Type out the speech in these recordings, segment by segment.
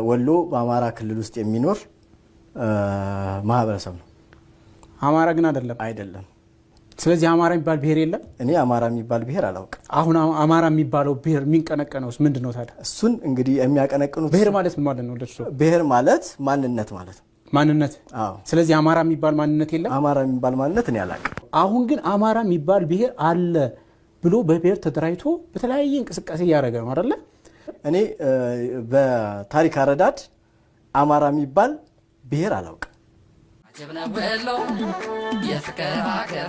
ወሎ በአማራ ክልል ውስጥ የሚኖር ማህበረሰብ ነው። አማራ ግን አይደለም። አይደለም። ስለዚህ አማራ የሚባል ብሔር የለም። እኔ አማራ የሚባል ብሔር አላውቅም። አሁን አማራ የሚባለው ብሔር የሚንቀነቀነውስ ምንድን ነው ታዲያ? እሱን እንግዲህ የሚያቀነቅኑት ብሔር ማለት ምን ማለት ነው? ለእርሶ ብሔር ማለት ማንነት ማለት ነው። ማንነት። አዎ። ስለዚህ አማራ የሚባል ማንነት የለም። አማራ የሚባል ማንነት እኔ አላውቅም። አሁን ግን አማራ የሚባል ብሔር አለ ብሎ በብሔር ተደራጅቶ በተለያየ እንቅስቃሴ እያደረገ ነው አይደለ? እኔ በታሪክ አረዳድ አማራ የሚባል ብሔር አላውቅም። አጀብ ነው ወሎ የፍቅር አገር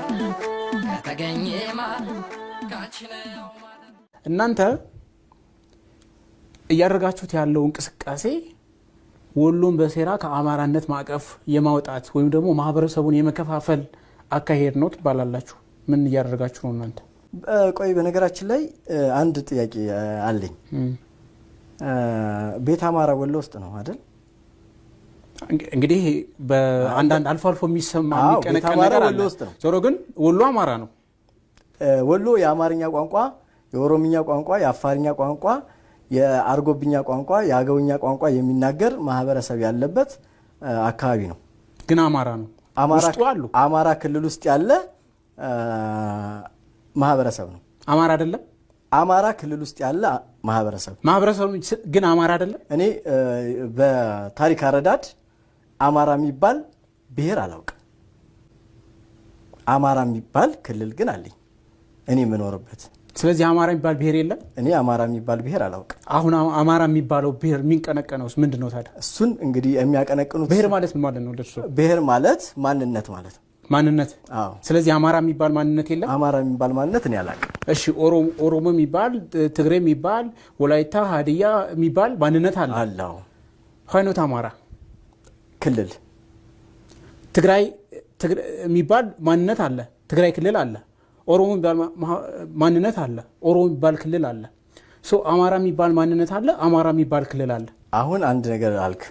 ከተገኘማ ካንቺ ነው ማለት። እናንተ እያደረጋችሁት ያለው እንቅስቃሴ ወሎን በሴራ ከአማራነት ማዕቀፍ የማውጣት ወይም ደግሞ ማህበረሰቡን የመከፋፈል አካሄድ ነው ትባላላችሁ። ምን እያደረጋችሁ ነው እናንተ? ቆይ፣ በነገራችን ላይ አንድ ጥያቄ አለኝ። ቤተ አማራ ወሎ ውስጥ ነው አይደል? እንግዲህ በአንዳንድ አልፎ አልፎ የሚሰማ አዎ፣ የሚቀነቀን ቤተ አማራ ነገር ወሎ አለ። ውስጥ ነው። ዞሮ ግን ወሎ አማራ ነው። ወሎ የአማርኛ ቋንቋ፣ የኦሮምኛ ቋንቋ፣ የአፋርኛ ቋንቋ፣ የአርጎብኛ ቋንቋ፣ የአገውኛ ቋንቋ የሚናገር ማህበረሰብ ያለበት አካባቢ ነው። ግን አማራ ነው። ውስጡ አሉ። አማራ ክልል ውስጥ ያለ ማህበረሰብ ነው። አማራ አይደለም። አማራ ክልል ውስጥ ያለ ማህበረሰብ ማህበረሰቡ ግን አማራ አይደለም። እኔ በታሪክ አረዳድ አማራ የሚባል ብሔር አላውቅም። አማራ የሚባል ክልል ግን አለኝ እኔ የምኖርበት። ስለዚህ አማራ የሚባል ብሔር የለም። እኔ አማራ የሚባል ብሔር አላውቅም። አሁን አማራ የሚባለው ብሔር የሚንቀነቀነውስ ምንድን ነው ታዲያ? እሱን እንግዲህ የሚያቀነቅኑት ብሔር ማለት ምን ማለት ነው ለእርሶ? ብሔር ማለት ማንነት ማለት ነው። ማንነት። አዎ። ስለዚህ አማራ የሚባል ማንነት የለም። አማራ የሚባል ማንነት እኔ አላውቅም። እሺ፣ ኦሮሞ የሚባል፣ ትግሬ የሚባል፣ ወላይታ፣ ሀዲያ የሚባል ማንነት አለ። አለው። Why not አማራ? ክልል። ትግራይ የሚባል ማንነት አለ። ትግራይ ክልል አለ። ኦሮሞ የሚባል ማንነት አለ። ኦሮሞ የሚባል ክልል አለ። So አማራ የሚባል ማንነት አለ። አማራ የሚባል ክልል አለ። አሁን አንድ ነገር አልክ።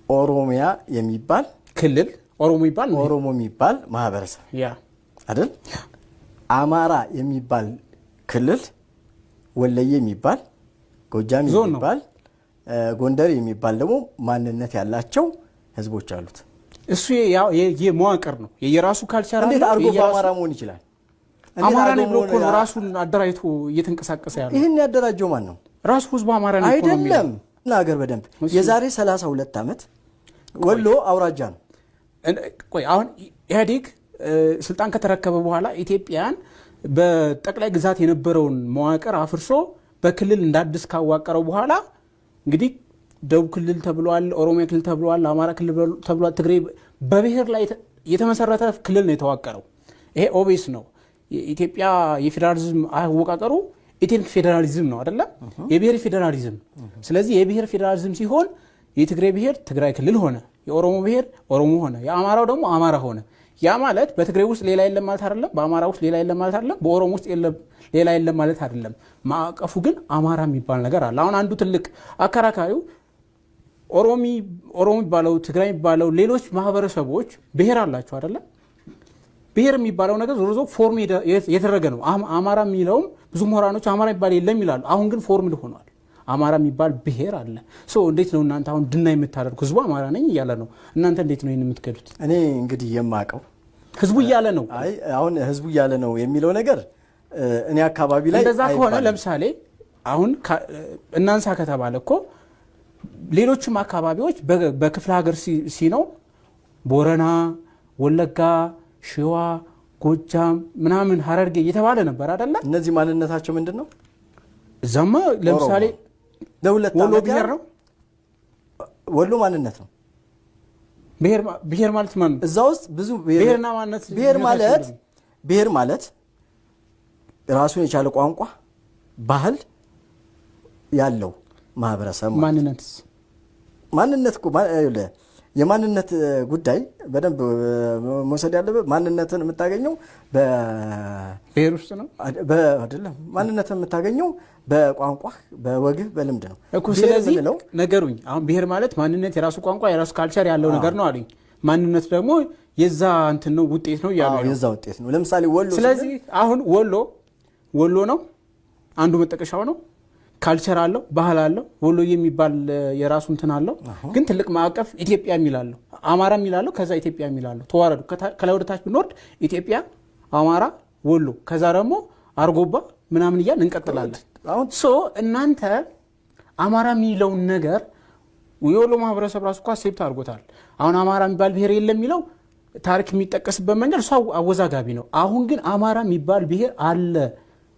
ኦሮሚያ የሚባል ክልል፣ ኦሮሞ የሚባል ኦሮሞ የሚባል ማህበረሰብ አይደል? አማራ የሚባል ክልል፣ ወለየ የሚባል፣ ጎጃም ዞን ነው። የሚባል፣ ጎንደር የሚባል ደግሞ ማንነት ያላቸው ህዝቦች አሉት። እሱ የመዋቅር ነው። የየራሱ culture እንዴት አለው። አድርጎ የየራሱ በአማራ መሆን ይችላል? እንዴት አማራ አድርጎ ነኝ ብሎ እኮ ነው መሆን ራሱን አደራጅቶ እየተንቀሳቀሰ ያለው። ይህን ያደራጀው ማን ነው? ራሱ ህዝቡ አማራ ነኝ እኮ ነው የሚለው። አይደለም። ናገር በደንብ። የዛሬ 32 ዓመት ወሎ አውራጃ ነው። ቆይ፣ አሁን ኢህአዴግ ስልጣን ከተረከበ በኋላ ኢትዮጵያን በጠቅላይ ግዛት የነበረውን መዋቅር አፍርሶ በክልል እንደ አዲስ ካዋቀረው በኋላ እንግዲህ ደቡብ ክልል ተብሏል፣ ኦሮሚያ ክልል ተብሏል፣ አማራ ክልል ተብሏል፣ ትግሬ በብሔር ላይ የተመሰረተ ክልል ነው የተዋቀረው። ይሄ obvious ነው። የኢትዮጵያ የፌዴራሊዝም አወቃቀሩ ethnic federalism ነው አይደለም? የብሔር ፌዴራሊዝም። ስለዚህ የብሔር ፌዴራሊዝም ሲሆን የትግሬ ብሔር ትግራይ ክልል ሆነ፣ የኦሮሞ ብሔር ኦሮሞ ሆነ፣ የአማራው ደግሞ አማራ ሆነ። ያ ማለት በትግሬ ውስጥ ሌላ የለም ማለት አይደለም፣ በአማራ ውስጥ ሌላ የለም ማለት አይደለም፣ በኦሮሞ ውስጥ ሌላ የለም ማለት አይደለም። ማዕቀፉ ግን አማራ የሚባል ነገር አለ። አሁን አንዱ ትልቅ አከራካሪው ኦሮሞ የሚባለው፣ ትግራይ የሚባለው፣ ሌሎች ማህበረሰቦች ብሔር አላቸው አይደለም? ብሔር የሚባለው ነገር ዞሮ ዞሮ form የተደረገ ነው። አማራ የሚለውም ብዙ ምሁራኖች አማራ የሚባል የለም ይላሉ። አሁን ግን formed ሆኗል። አማራ የሚባል ብሔር አለ። So እንዴት ነው እናንተ አሁን deny የምታደርጉ? ህዝቡ አማራ ነኝ እያለ ነው። እናንተ እንዴት ነው ይህን የምትከዱት? እኔ እንግዲህ የማውቀው ህዝቡ እያለ ነው። አይ፣ አሁን ህዝቡ እያለ ነው የሚለው ነገር እኔ አካባቢ ላይ እንደዛ ከሆነ አይባልም። ለምሳሌ አሁን እናንሳ ከተባለ እኮ ሌሎችም አካባቢዎች በክፍለ ሀገር ሲነው ቦረና፣ ወለጋ፣ ሸዋ፣ ጎጃም ምናምን ሀረርጌ እየተባለ ነበር አይደለ? እነዚህ ማንነታቸው ምንድን ነው? እዛማ ለምሳሌ ለሁለት ወሎ ዓመት ብሔር ያህል ነው። ወሎ ማንነት ነው። ብሔር ማለት ማን ነው? እዛ ውስጥ ብዙ ብሔርና ማንነት ብሔር ልዩነታቸው ማለት ምንድን ነው? ብሔር ማለት ራሱን የቻለ ቋንቋ፣ ባህል ያለው ማህበረሰብ ማለት ነው። ማንነትስ? ማንነት እኮ ይኸውልህ፣ የማንነት ጉዳይ በደንብ መውሰድ ያለበት ማንነትን የምታገኘው ብሔር ውስጥ ነው አይደለም። ማንነትን የምታገኘው በቋንቋህ፣ በወግህ፣ በልምድ ነው። እኮ። ብሔር ስለዚህ የምንለው ነገሩኝ። አሁን ብሔር ማለት ማንነት፣ የራሱ ቋንቋ፣ የራሱ culture ያለው ነገር ነው አሉኝ። ማንነት ደግሞ የዛ እንትን ነው፣ ውጤት ነው እያሉ አዎ፣ ነው። የዛ ውጤት ነው። ለምሳሌ ወሎ ስለዚህ አሁን ወሎ ወሎ ነው፣ አንዱ መጠቀሻው ነው። Culture አለው፣ ባህል አለው። ወሎ የሚባል የራሱ እንትን አለው። ግን ትልቅ ማዕቀፍ ኢትዮጵያ የሚላለው አማራ የሚላለው ከዛ ኢትዮጵያ የሚላለው ተዋረዱ። ከላይ ወደ ታች ብንወርድ ኢትዮጵያ፣ አማራ፣ ወሎ ከዛ ደግሞ አርጎባ ምናምን እያልን እንቀጥላለን። አሁን So እናንተ አማራ የሚለውን ነገር የወሎ ማህበረሰብ ራሱ እኮ accept አድርጎታል። አሁን አማራ የሚባል ብሔር የለም የሚለው ታሪክ የሚጠቀስበት መንገድ እሱ አወዛጋቢ ነው። አሁን ግን አማራ የሚባል ብሔር አለ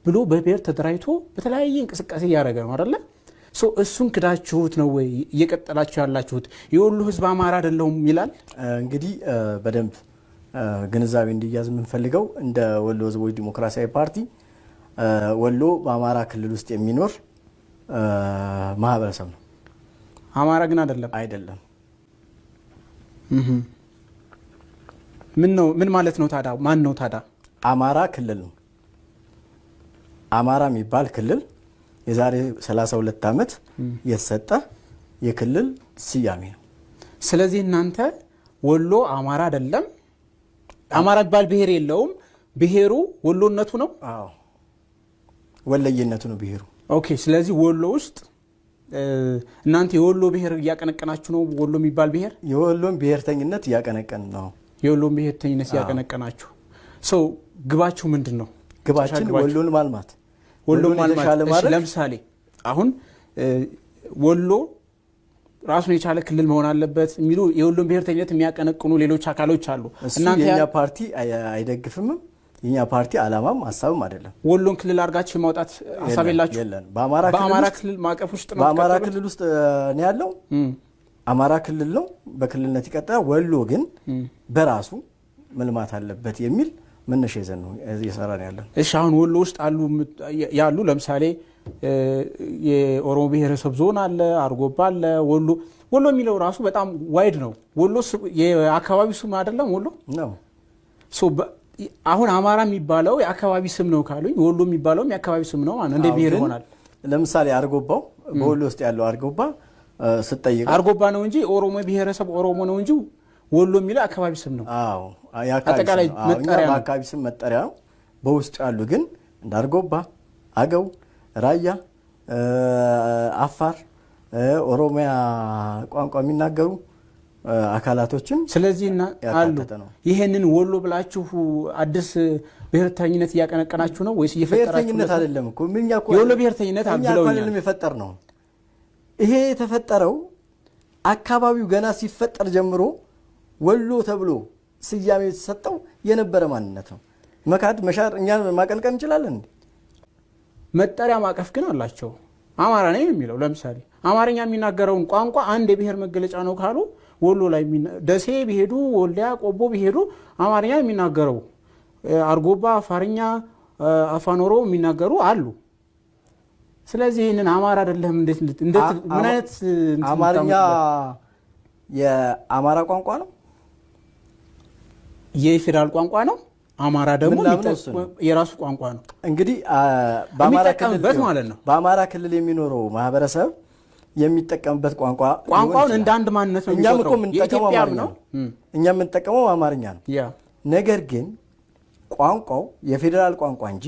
ብሎ በብሔር ተደራጅቶ በተለያየ እንቅስቃሴ እያደረገ ነው አይደለ? So እሱን ክዳችሁት ነው ወይ እየቀጠላችሁ ያላችሁት? የወሎ ህዝብ አማራ አይደለሁም ይላል። እንግዲህ በደንብ ግንዛቤ እንዲያዝ የምንፈልገው እንደ ወሎ ህዝቦች ዲሞክራሲያዊ ፓርቲ ወሎ በአማራ ክልል ውስጥ የሚኖር ማህበረሰብ ነው። አማራ ግን አይደለም። አይደለም። ምን ነው ምን ማለት ነው ታዲያ? ማን ነው ታዲያ? አማራ ክልል ነው። አማራ የሚባል ክልል የዛሬ 32 ዓመት የተሰጠ የክልል ስያሜ ነው። ስለዚህ እናንተ ወሎ አማራ አይደለም፣ አማራ የሚባል ብሔር የለውም። ብሔሩ ወሎነቱ ነው። አዎ፣ ወለየነቱ ነው ብሔሩ። Okay። ስለዚህ ወሎ ውስጥ እናንተ የወሎ ብሔር እያቀነቀናችሁ ነው። ወሎ የሚባል ብሔር የወሎን ብሔርተኝነት እያቀነቀን ነው። የወሎን ብሔርተኝነት እያቀነቀናችሁ so ግባችሁ ምንድን ነው? ግባችን ግባችሁ? ወሎን ማልማት፣ ወሎ ወሎን ማልማት። የተሻለ እሺ፣ ማድረግ። ለምሳሌ አሁን ወሎ ራሱን የቻለ ክልል መሆን አለበት የሚሉ የወሎን ብሔርተኝነት የሚያቀነቅኑ ሌሎች አካሎች አሉ። እሱ እናንተ የኛ ፓርቲ አይደግፍምም። የኛ ፓርቲ አላማም ሀሳብም አይደለም። ወሎን ክልል አድርጋችሁ የማውጣት ሀሳብ የላችሁ? የለን። በአማራ ክልል በአማራ ውስጥ ክልል ማዕቀፍ ውስጥ ነው በአማራ የምትቀጥሉት? ክልል ውስጥ ነው ያለው። አማራ ክልል ነው፣ በክልልነት ይቀጥላል። ወሎ ግን በራሱ መልማት አለበት የሚል መነሻ ይዘን ነው እየሰራን ያለን። እሺ፣ አሁን ወሎ ውስጥ አሉ ያሉ ለምሳሌ የኦሮሞ ብሔረሰብ ዞን አለ፣ አርጎባ አለ። ወሎ ወሎ የሚለው ራሱ በጣም wide ነው። ወሎ የአካባቢ ስም አይደለም ወሎ ነው። So አሁን አማራ የሚባለው የአካባቢ ስም ነው ካሉኝ ወሎ የሚባለውም የአካባቢ ስም ነው ማለት ነው። እንደ አዎ፣ ብሔር ግን ይሆናል። ለምሳሌ አርጎባው በወሎ ውስጥ ያለው አርጎባ ስትጠይቀው አርጎባ ነው እንጂ ኦሮሞ ብሔረሰብ ኦሮሞ ነው እንጂ ወሎ የሚለው አካባቢ ስም ነው። አዎ፣ የአካባቢ አጠቃላይ ስም ነው። አዎ፣ እኛ መጠሪያ ነው። በአካባቢ ስም መጠሪያ ነው። በውስጡ ያሉ ግን እንደ አርጎባ፣ አገው፣ ራያ፣ አፋር፣ ኦሮሚያ ቋንቋ የሚናገሩ አካላቶችን ስለዚህ አሉ ያካተተ ነው። ይሄንን ወሎ ብላችሁ አዲስ ብሔርተኝነት እያቀነቀናችሁ ነው ወይስ እየፈጠራችሁ ብሔርተኝነት ነው? አይደለም እኮ እኛ እኮ የወሎ ብሔርተኝነት እኛ እኮ ብለውኛል። አይደለም የፈጠር ነው። ይሄ የተፈጠረው አካባቢው ገና ሲፈጠር ጀምሮ ወሎ ተብሎ ስያሜ የተሰጠው የነበረ ማንነት ነው። መካድ መሻር እኛ ማቀንቀን እንችላለን እንዴ? መጠሪያ ማዕቀፍ ግን አላቸው። አማራ ነኝ የሚለው ለምሳሌ አማርኛ የሚናገረውን ቋንቋ አንድ የብሔር መገለጫ ነው ካሉ ወሎ ላይ ደሴ ቢሄዱ፣ ወልዲያ፣ ቆቦ ቢሄዱ አማርኛ የሚናገረው አርጎባ፣ አፋርኛ፣ አፋን ኦሮሞ የሚናገሩ አሉ። ስለዚህ ይህንን አማራ አይደለም እንዴት እንዴት ምን አይነት እንትን አማርኛ ታመጡበት? የአማራ ቋንቋ ነው። የፌዴራል ቋንቋ ነው። አማራ ደግሞ ምናምነው እሱ ነው። የራሱ ቋንቋ ነው። እንግዲህ በአማራ ክልል የሚጠቀምበት ማለት ነው። በአማራ ክልል የሚኖረው ማህበረሰብ የሚጠቀምበት ቋንቋ ሊሆን ቋንቋውን ይችላል። እንደ አንድ ማንነት ነው እኛም እኮ የሚቆጥረው። የምንጠቀመው የኢትዮጵያም አማርኛ ነው። ነው። እኛ የምንጠቀመው አማርኛ ነው። ነገር ግን ቋንቋው የፌዴራል ቋንቋ እንጂ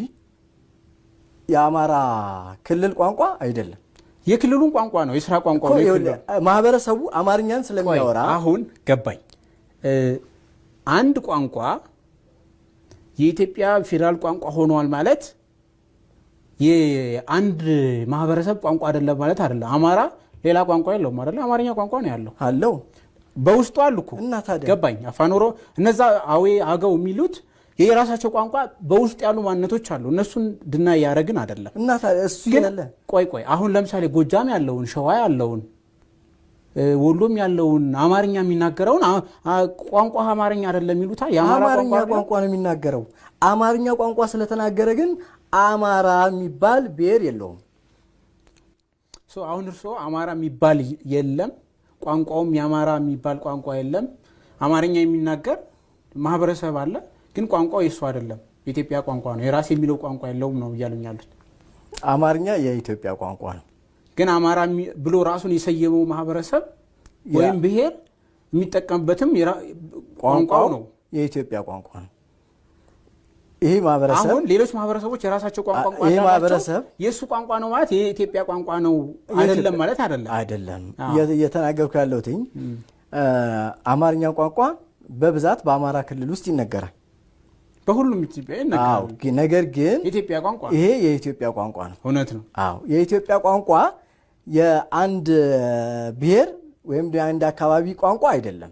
የአማራ ክልል ቋንቋ አይደለም። የክልሉን ቋንቋ ነው፣ የስራ ቋንቋ ነው። እኮ የክልሉ። ይኸውልህ፣ ማህበረሰቡ አማርኛን ስለሚያወራ ቆይ፣ አሁን ገባኝ። አንድ ቋንቋ የኢትዮጵያ ፌዴራል ቋንቋ ሆኗል ማለት የአንድ ማህበረሰብ ቋንቋ አይደለም ማለት አይደለም። አማራ ሌላ ቋንቋ የለውም አይደለ? አማርኛ ቋንቋ ነው ያለው። አለው። በውስጡ አሉ እኮ። እና ታዲያ? ገባኝ። አፋን ኦሮሞ እነዛ አዌ አገው የሚሉት የራሳቸው ቋንቋ በውስጡ ያሉ ማንነቶች አሉ። እነሱን ድና እያደረግን አይደለም። እና ታዲያ እሱ ግን ያለ ቆይ ቆይ፣ አሁን ለምሳሌ ጎጃም ያለውን፣ ሸዋ ያለውን፣ ወሎም ያለውን አማርኛ የሚናገረውን ቋንቋ አማርኛ አይደለም ይሉታል። የአማራ አማርኛ ቋንቋ አይደለም? ቋንቋ ነው የሚናገረው። አማርኛ ቋንቋ ስለተናገረ ግን አማራ የሚባል ብሔር የለውም። So አሁን እርስዎ አማራ የሚባል የለም፣ ቋንቋውም የአማራ የሚባል ቋንቋ የለም። አማርኛ የሚናገር ማህበረሰብ አለ፣ ግን ቋንቋው የእሱ አይደለም፣ የኢትዮጵያ ቋንቋ ነው፣ የራሴ የሚለው ቋንቋ የለውም ነው እያሉኝ ያሉት። አማርኛ የኢትዮጵያ ቋንቋ ነው። ግን አማራ ብሎ ራሱን የሰየመው ማህበረሰብ ወይም ብሔር የሚጠቀምበትም ቋንቋው ነው። የኢትዮጵያ ቋንቋ ነው። ይሄ ማህበረሰብ አሁን ሌሎች ማህበረሰቦች የራሳቸው ቋንቋ ይሄ እንዳላቸው ማህበረሰብ የእሱ ቋንቋ ነው ማለት የኢትዮጵያ ቋንቋ ነው አይደለም ማለት አይደለም። አይደለም እየተናገርኩ ያለሁትኝ አማርኛ ቋንቋ በብዛት በአማራ ክልል ውስጥ ይነገራል። በሁሉም ኢትዮጵያ አዎ፣ ይነገራል። ነገር ግን የኢትዮጵያ ቋንቋ ይሄ የኢትዮጵያ ቋንቋ ነው። እውነት ነው። አዎ፣ የኢትዮጵያ ቋንቋ የአንድ ብሔር ወይም የአንድ አካባቢ ቋንቋ አይደለም።